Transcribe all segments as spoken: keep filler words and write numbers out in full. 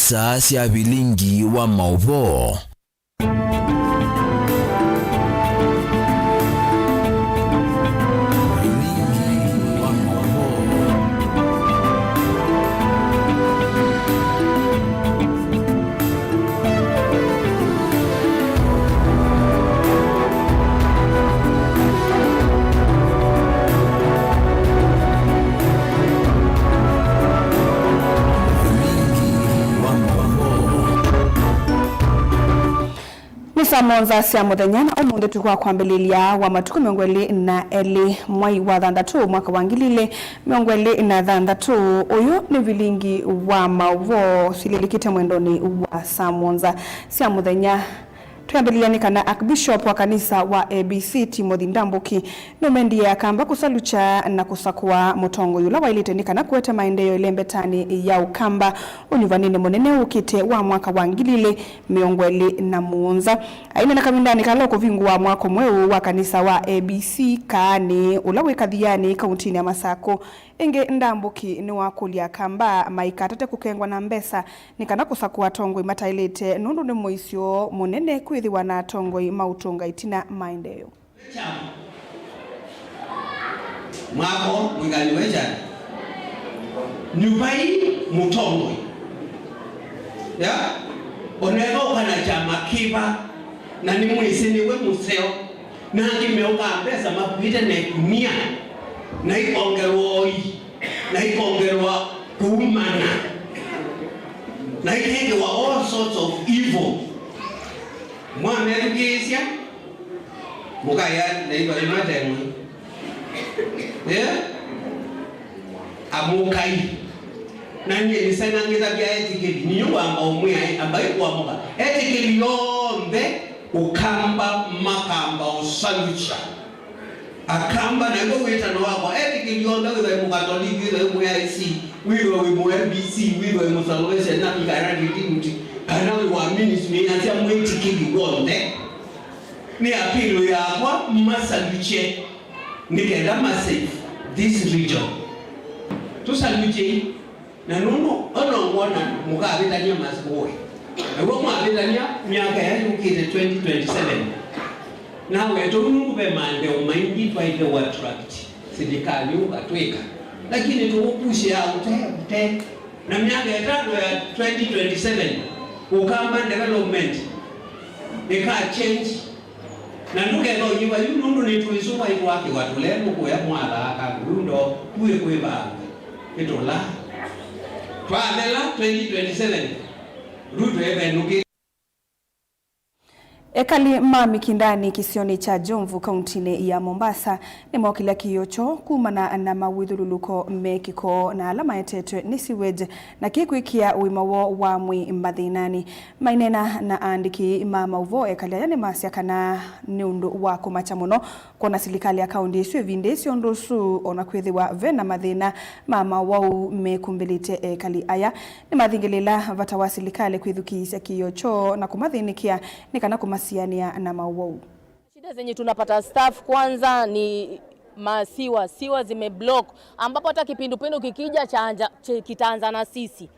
Saa sya vilingi wa maũvoo. Vilingi wa maũvoo. Nĩ saa mũonza sya mũthenya, na ũmũnthĩ twĩ kwa kwambĩlĩlya wa matukũ mĩongo ĩlĩ na elĩ mwai wa thanthatũ mwaka wa ngili ilĩ mĩongo ĩlĩ na thanthatũ. Ũyũ nĩ vilingi wa maũvoo silĩlĩkĩte mwendonĩ wa saa mũonza sya mũthenya. Twĩambĩlĩlya nĩ kana Archbishop wa kanisa wa A B C Timothy Ndambuki nũmendie Akamba kũsalukya na kũsakũa mũtongoi ũla waĩlĩte nĩ kana kũete maendeeo ĩlembetanĩ ya Ũkamba ũnyuvanĩnĩ mũnene ũkĩte wa mwaka wa ngili ilĩ mĩongo ĩlĩ na mũonza. Aineena kavindanĩ kala ũkũvingũa mwako mweũ wa kanisa wa A B C Kaanĩ, ũla wĩ Kathianĩ, kauntinĩ ya Masakũ, ĩngĩ Ndambuki nĩwakũlya Akamba maikatate kũkengwa na mbesa nĩ kana kũsakũa atongoi mataĩlĩte, nũndũ nĩ mũisyo mũnene kwĩthĩwa na atongoi ma ũtũnga ĩtina maendeeo. Kyama. Mwako mwĩkani we kyama. Nyuvai mũtongoi. Ya? Oneka ũka na kyama kĩva, na nĩ mwĩsĩ nĩwe mũseo. Na angĩ meũkaa mbesa makuĩte na ĩkunia, na ikongelwa oi, na ikongelwa kũumana, na ikekĩwa all sorts of evil. Mwamethukĩĩsya, mũkaĩa na iva imatemwe. Eh? Amũkai. Na nyie nĩseng'angĩthasya etĩkĩli, ninyũ wamba ũmwĩa, ambai kũamũka. Etĩkĩli onthe Ũkamba makamba ũsalukya. Akamba, na ĩw'o wĩtano wakwa, etĩkĩli onthe, wĩthwe wĩ Mũkatoliki, wĩthwe wĩ Mũ-A I C, wĩthwe wĩ Mũ-M B C, wĩthwe wĩ Mũsalvation, na kana Redeemed, kana wĩ wa ministry, nĩnasya mwĩtĩkĩli w'onthe nĩ appeal yakwa masalukye nĩ kenda ma save this region. Tũsalukyei. Na nũndũ ona ngwona mũkavĩtany'a masikũe, naw'o mwavĩtany'a myaka ĩla yũkĩte twenty twenty-seven, naweta ũu nũndũ ve maendeeo maingĩ twaĩle ũattract silikalĩ ũkatwĩka, lakini tũũpushĩaa ũte ũte. Na myaka ĩtano ya twenty twenty-seven, Ũkamba development ĩka change. Na ndũketha ũnyĩva yu, nũndũ nĩtwĩsũva ĩtwakĩwa tũlelũ kũya mwathaa kandũ yu ndo tuĩ kwĩvanga ĩtũla. Twathela twenty twenty-seven, yu twevenũkĩ. Ekali ma Mikindani kĩsionĩ kya Jomvu kauntinĩ ya Mombasa nĩmokĩlya kĩĩo kyoo kumana na mawĩthyũlũlũko me kĩko na ala maetetwe nĩ sewage, na kĩkwĩkĩa ũima woo wa mwĩĩ mathĩnanĩ. Maineena na aandĩki ma maũvoo, ekali aya nĩmasya kana nĩ ũndũ wa kũmakya mũno kwona silikalĩ ya kaũntĩ ĩsu ĩvindĩĩsye ũndũ ũsu, o na kwĩthĩwa ve na mathĩna ma mawau mekumbĩlĩte ekali aya. Nĩmathingĩlĩĩla vata wa silikalĩ kwĩthukĩĩsya kĩĩo kyoo na kũmathĩnĩkĩa nĩ kana kũmasianĩa na mawau. Shida zenye tunapata staff kwanza ni masiwa, siwa zimeblock, ambapo hata kipindupindu kikija cha anja-, ch-, kitaanza na sisi.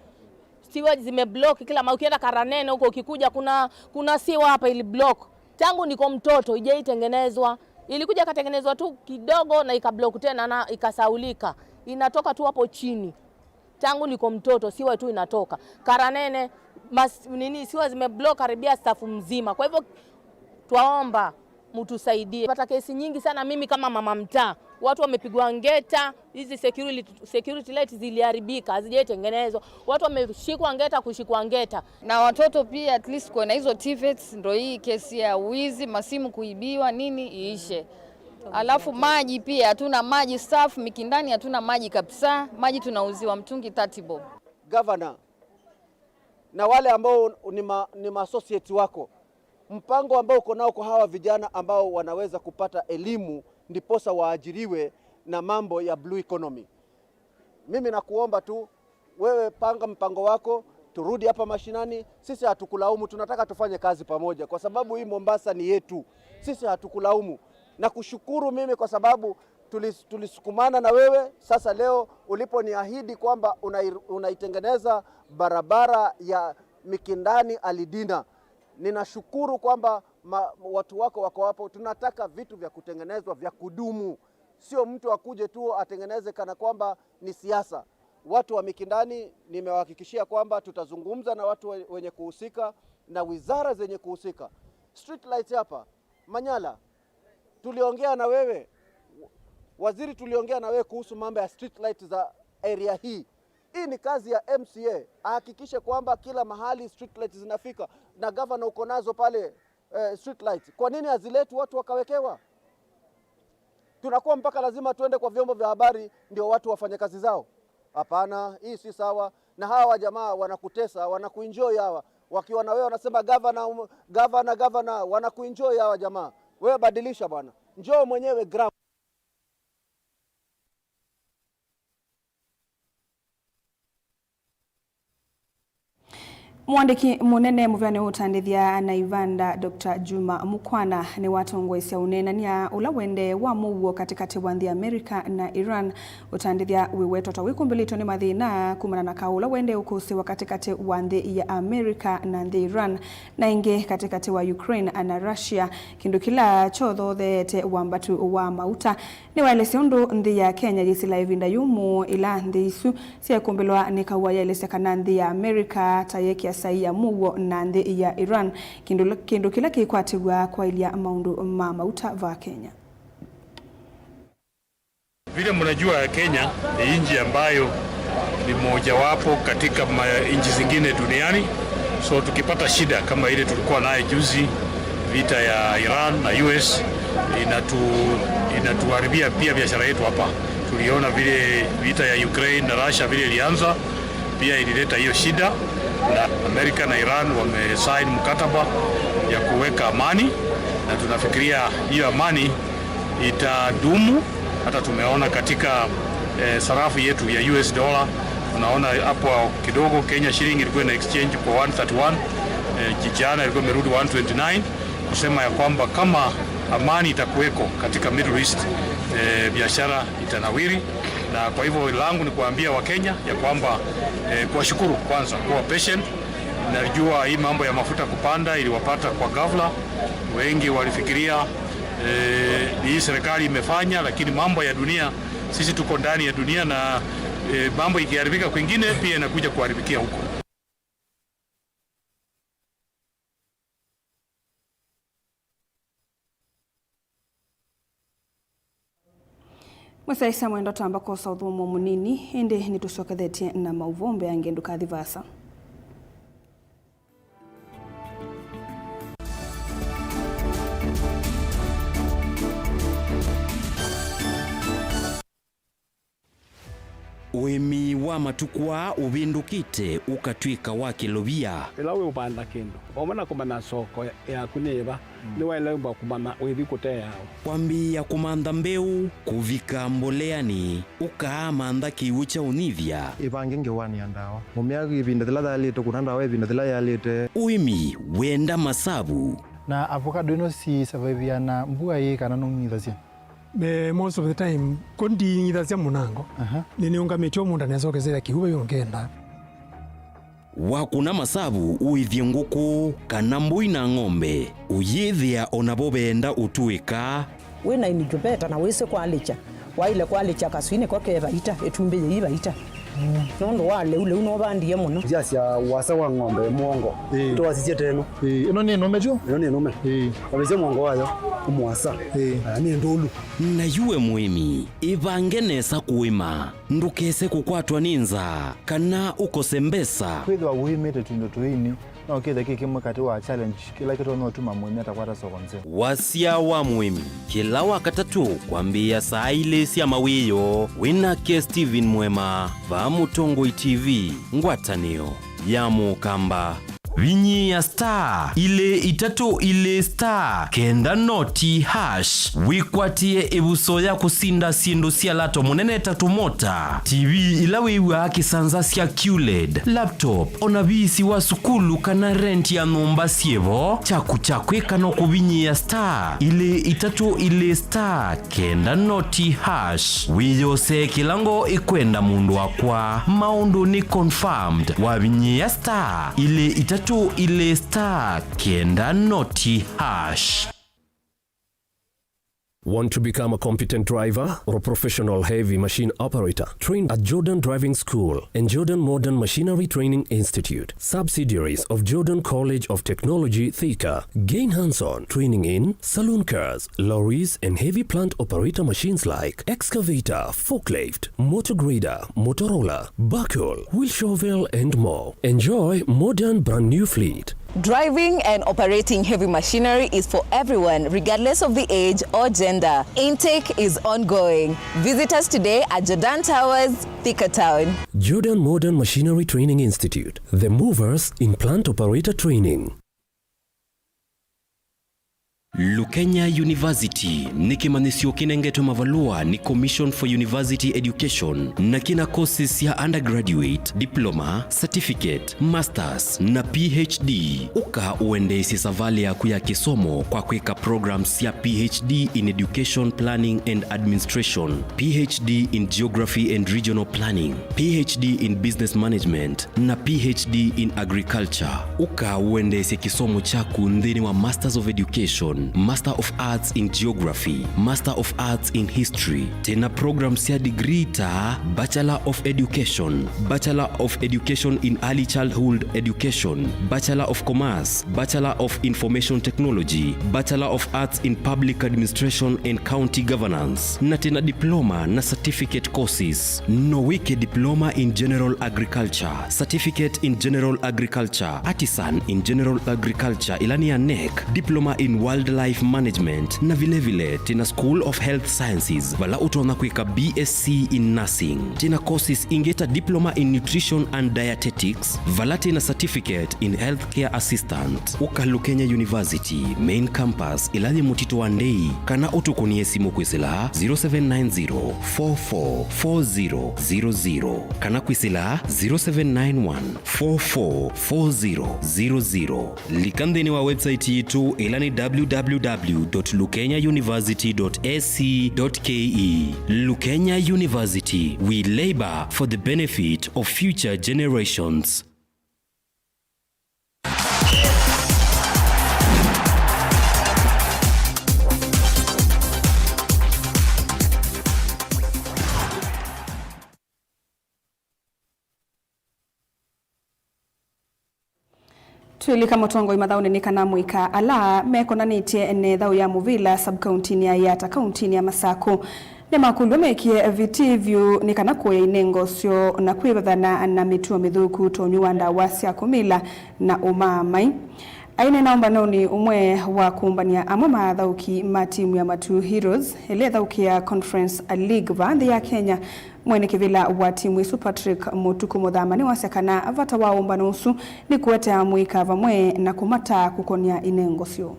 Siwa zimeblock kila mahali. Ukienda Karanene huko ukikuja, kuna, kuna siwa hapa ili block. Tangu niko mtoto ijaitengenezwa. Ilikuja ikatengenezwa tu kidogo na ikablock tena na ikasaulika. Inatoka tu hapo chini. Tangu niko mtoto siwa tu inatoka. Karanene, mas-, nini, siwa zimeblock karibia staff mzima. Kwa hivyo twaomba mtusaidie. Pata kesi nyingi sana mimi kama mama mtaa. Watu wamepigwa ngeta, hizi security, security light ziliharibika, hazijatengenezwa. Watu wameshikwa ngeta, kushikwa ngeta. Na watoto pia, at least kuwe na hizo T V Ets, ndo hii kesi ya wizi, masimu kuibiwa, nini, iishe. Alafu maji pia, hatuna maji, staff Mikindani hatuna maji kabisa. Maji tunauziwa mtungi thirty bob. Governor, na wale ambao ni ma-, ni ma associates wako, mpango ambao uko nao kwa hawa vijana ambao wanaweza kupata elimu ndiposa waajiriwe na mambo ya blue economy. Mimi nakuomba tu, wewe panga mpango wako, turudi hapa mashinani. Sisi hatukulaumu, tunataka tufanye kazi pamoja kwa sababu hii Mombasa ni yetu. Sisi hatukulaumu. Nakushukuru mimi kwa sababu Tulis-, tulisukumana na wewe, sasa leo uliponiahidi kwamba unai-, unaitengeneza barabara ya Mikindani Alidina. Ninashukuru kwamba ma-, watu wako wako hapo. Tunataka vitu vya kutengenezwa vya kudumu. Sio mtu akuje tu atengeneze kana kwamba ni siasa. Watu wa Mikindani, nimewahakikishia kwamba tutazungumza na watu we-, wenye kuhusika na wizara zenye kuhusika. Street lights hapa Manyala, tuliongea na wewe, waziri, tuliongea na wewe kuhusu mambo ya street light za area hii. Hii ni kazi ya M C A, ahakikishe kwamba kila mahali street light zinafika, na gavana uko nazo pale, eh, street light. Kwa nini haziletwi watu wakawekewa? Tunakuwa mpaka lazima tuende kwa vyombo vya habari ndio watu wafanye kazi zao? Hapana, hii si sawa. Na hawa jamaa wanakutesa, wanakuenjoy hawa. Wakiwa na wewe wanasema, "Gavana, um, gavana, gavana," wanakuenjoy hawa jamaa. Wewe badilisha bwana. Njoo mwenyewe ground. Mũandĩki mũnene mũvĩanĩ wa ũtandĩthya Naivasha, Doctor Juma Mukwana, nĩwatongoesya ũneenany'a ũla wendee wa mũuo katĩkatĩ wa nthĩ ya America na Iran. Ũtandĩthya wĩwetwa ta wĩkumbĩlĩtwe nĩ mathĩna kumana na kaũ ũla wendee ũkũsĩwa katĩkatĩ wa nthĩ ya America na nthĩ Iran, na ĩngĩ katĩkatĩ wa Ukraine na Russia, kĩndũ kĩla kyothootheete wambatu wa mauta. Nĩwaelesya ũndũ nthĩ ya Kenya yĩsĩla ĩvinda yũmũ ĩla nthĩ isu syaĩkũmbĩlwa nĩ kaũ. Wayaelesya kana nthĩ ya America ta yekĩa saii ya mũuo na nthĩ ya Iran, kĩndũ, kĩndũ kĩla kĩkwatĩw'a kwaĩlya maũndũ ma mauta va Kenya. Vile mnajua, Kenya ni nchi ambayo ni mojawapo katika ma-, nchi zingine duniani. So tukipata shida kama ile tulikuwa naye juzi, vita ya Iran na U S, inatu-, inatuharibia pia biashara yetu hapa. Tuliona vile vita ya Ukraine na Russia vile ilianza, pia ilileta hiyo shida, na Amerika na Iran wamesign mkataba ya kuweka amani, na tunafikiria hiyo amani itadumu. Hata tumeona katika, eh, sarafu yetu ya U S dollar, tunaona hapo kidogo Kenya shilling ilikuwa ina exchange kwa one thirty-one, eh, jana ilikuwa imerudi one twenty-nine, kusema ya kwamba kama amani itakuweko katika Middle East, eh, biashara itanawiri. Na kwa hivyo langu ni kuambia Wakenya ya kwamba, eh, kuwashukuru kwanza, kuwa patient. Najua hii mambo ya mafuta kupanda iliwapata kwa ghafla. Wengi walifikiria, eh, ni hii serikali imefanya, lakini mambo ya dunia, sisi tuko ndani ya dunia na, eh, mambo ikiharibika kwingine, pia inakuja kuharibikia huko. Mũsyaĩĩsya mwendwa, twamba kwosa ũthũmũo mũnini, ĩndĩ nĩtũsyokethetye na maũvoo mbeange. Ndũkathi vaasa. Ũĩmi wa matukũ aa ũvĩndũkĩte ũkatw'ĩka wa kĩlovia. Ĩla wĩũvanda kĩndũ, vamwe na kũmanya soko yaku nĩ yĩva, nĩwaĩle kũmanya ũithi kũteawa. Kwambĩĩa kũmantha mbeũ, kũvika mboleanĩ, ũkaamantha kĩw'ũ kya ũnyivya. Ĩvange ngewanĩa ndawa. Mũmĩa ĩvinda yĩla yaĩlĩte, kũna ndawa ĩvinda yĩla yaĩlĩte. Ũĩmi wenda masavu. Na avocado ĩno si survive na mbua ĩ kana nũng'ithasya? Eh, most of the time, ko nding'ithasya mũnango. Aha. Nĩnĩũngamĩtye o mũũnda nesokesera kĩw'ũ vau ngenda. Wakũna masavu ũĩthye ngũkũ kana mbũi na ng'ombe, ũyĩthĩa o navo veenda ũtũĩka. Wĩ na incubator na wĩsĩ kwalĩkya, waĩle kwalĩkya kaswinĩ ko ke vaita, ĩtumbĩ yĩi vaita. Nũndũ wa lĩu, lĩu nũvandie mũno. Ndyasya ũasa wa ng'ombe mũongo. Ĩĩ. Twasisye teno. Ĩĩ, ĩno nĩ nũme tu? Ĩno nĩ nũme. Ĩĩ. Wavĩsya mũongo wayo, ũmũasa. Ĩĩ. Aya nĩ ndũlu. Na yu we mũĩmi, ĩvange nesa kũĩma. Ndũkese kũkwatwa nĩ nzaa, kana ũkose mbesa. Kwĩthĩwa ũĩmĩte tũindo tũini, no kĩthe kĩ kĩmwe katĩ wa challenge kĩla kĩtonya ũtuma mũĩmi atakwata soko nzeo. Wasya wa mũĩmi, kĩla Wakatatũ kwambĩĩa saa ilĩ sya mawĩoo, wĩ nake Steven Mwema, vaa Mũtongoi T V, ngwatanĩo ya Mũkamba. Vinyĩĩa star ilĩ itatũ ilĩ star kenda noti hash wĩkwatĩe ĩvuso ya kũsinda syĩndũ sya lato mũnene ta tũmota, T V ila wĩw'aa kĩsanza sya Q led, laptop, o na viisi wa sukulu kana rent ya nyũmba syĩ vo. Kyaku kya kwĩka no kũvinyĩĩa star ilĩ itatũ ilĩ star kenda noti hash. Wĩyosee kĩla ngoo ĩkwenda, mũndũ wakwa. Maũndũ nĩ confirmed wavinyĩĩa star ilĩ itatũ ilĩ star kenda noti hash. Want to become a competent driver or a professional heavy machine operator? Train at Jordan Driving School and Jordan Modern Machinery Training Institute, subsidiaries of Jordan College of Technology, Thika. Gain hands-on training in saloon cars, lorries, and heavy plant operator machines like excavator, forklift, motor grader, motor roller, backhoe, wheel shovel, and more. Enjoy modern brand new fleet. Driving and operating heavy machinery is for everyone, regardless of the age or gender. Intake is ongoing. Visit us today at Jordan Towers, Thika Town. Jordan Modern Machinery Training Institute, the movers in plant operator training. Lukenya University nĩ kĩmanyĩsyo kĩnengetwe mavalũa nĩ Commission for University Education na kĩna courses sya undergraduate, diploma, certificate, masters, na P H D. Ũka ũendeesye savalĩ yaku ya kĩsomo kwa kwĩka programs sya P H D in Education Planning and Administration, P H D in Geography and Regional Planning, P H D in Business Management, na P H D in Agriculture. Ũka ũendeesye kĩsomo kyaku nthĩnĩ wa Masters of Education, Master of Arts in Geography, Master of Arts in History. Twĩna program sya degree ta Bachelor of Education, Bachelor of Education in Early Childhood Education, Bachelor of Commerce, Bachelor of Information Technology, Bachelor of Arts in Public Administration and County Governance, na twĩna diploma na certificate courses. No wĩke diploma in general agriculture, certificate in general agriculture, artisan in general agriculture, ĩla nĩ ya nec, diploma in wildlife management, na vilevile twĩna School of Health Sciences, vala ũtonya kwĩka B S C in nursing. Twĩna courses ingĩ ta diploma in nutrition and dietetics, vala twĩna certificate in healthcare assistant. Ũka Lukenya University main campus, ĩla yĩ Mũtitũ wa Ndei, kana ũtũkũnĩe simũ kwĩsĩla zero seven nine zero, four four four zero zero zero, kana kwĩsĩla zero seven nine one, four four four zero zero zero. Lika nthĩnĩ wa website yitũ, ĩla nĩ w w w dot lukenya university dot a c dot k e. Lukenya University, we labor for the benefit of future generations. Twĩlika mũtongoi mathaũnĩ nĩ kana mũika ala mekonanĩtye ene thaũ ya mũvĩla sub-kauntinĩ ya Yata kauntinĩ ya Masakũ nĩmakũlw'a mekĩe viti vyũ nĩ kana kũya inengo syoo na kwĩvathana na mĩtuo mĩthũku ta ũnywi wa ndawa sya kũmila na ũmaamai. Aineena ũmbanonĩ ũmwe wa kũmbany'a amwe ma athaũki ma timu ya Matuu Heroes ĩla ĩthaũkĩaa Conference League vaa nthĩ ya Kenya, mwene kĩvĩla wa timu ĩsu Patrick Mũtukũ Mũthama nĩwasya kana vata wa ũmbano ũsu nĩ kũetea mũika vamwe na kũmataa kũkony'a inengo syoo.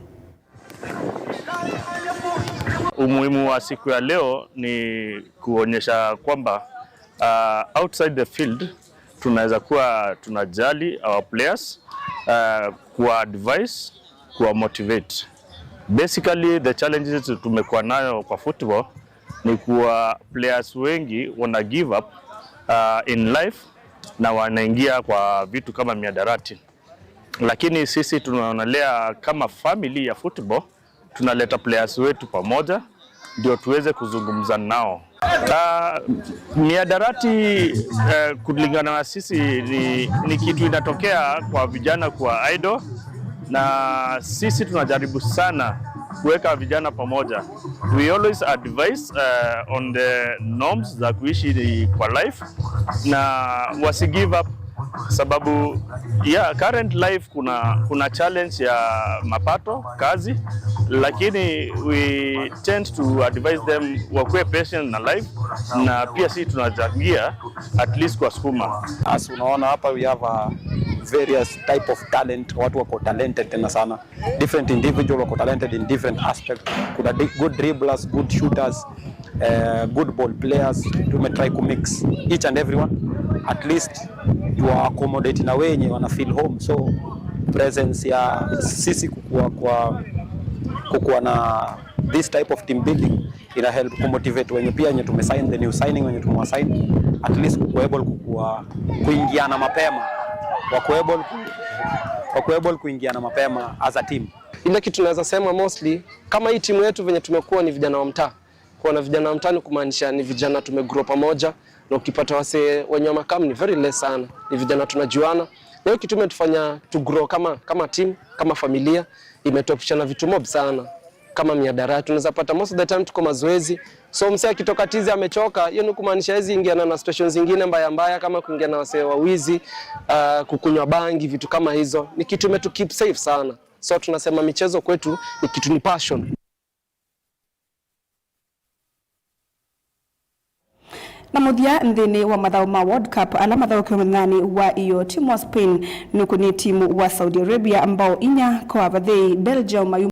Umuhimu wa siku ya leo ni kuonyesha kwamba, uh, outside the field tunaweza kuwa tunajali our players, uh, kuwa advise, kuwa motivate. Basically, the challenges tumekuwa nayo kwa football ni kuwa players wengi wana give up, uh, in life na wanaingia kwa vitu kama miadarati. Lakini sisi tunaonelea kama family ya football, tunaleta players wetu pamoja ndio tuweze kuzungumza nao. Ah, miadarati, eh, kulingana na sisi ni, ni kitu inatokea kwa vijana kuwa idle, na sisi tunajaribu sana kuweka vijana pamoja. We always advise, eh, on the norms za kuishi kwa life na wasi give up, sababu, yeah, current life kuna, kuna challenge ya mapato, kazi, lakini we tend to advise them wakuwe patient na life, na pia sisi tunachangia at least kwa sukuma. As unaona hapa, we have a various type of talent, watu wako talented tena sana, different individual wako talented in different aspects. Kuna di- good dribblers, good shooters, uh, good ball players. Tumetry ku mix each and everyone, at least you are accommodate na wenye wana feel home. So presence ya sisi kukua kwa kukua na this type of team building ina help kumotivate wenye pia wenye tumesign, the new signing wenye tumewasign, at least kuku able kukua kuingiana mapema, wako able ku- wako able kuingiana mapema as a team. Ile kitu naweza sema mostly, kama hii timu yetu venye tumekuwa ni vijana wa mtaa, kuwa na vijana wa mtaa ni kumaanisha ni vijana tumegrow pamoja, na ukipata wasee wenye wa makamu ni very less sana, ni vijana tunajuana, na hiyo kitu imetufanya to grow kama kama team, kama familia, imetuepusha na vitu mob sana kama miadarati. Unaweza pata most of the time tuko mazoezi, so msee akitoka tizi amechoka, hiyo ni kumaanisha hawezi ingiana na situations zingine mbaya mbaya kama kuingia na wasee wa wizi, uh, kukunywa bangi, vitu kama hizo. Ni kitu imetu keep safe sana, so tunasema michezo kwetu ni kitu, ni passion. Na mũthya, nthĩnĩ wa mathaũ ma World Cup ala mathaũkiwe mũthenyanĩ wa ĩyoo, timu wa Spain nũkũnie timu wa Saudi Arabia mbao inya kwa vathei. Belgium mayu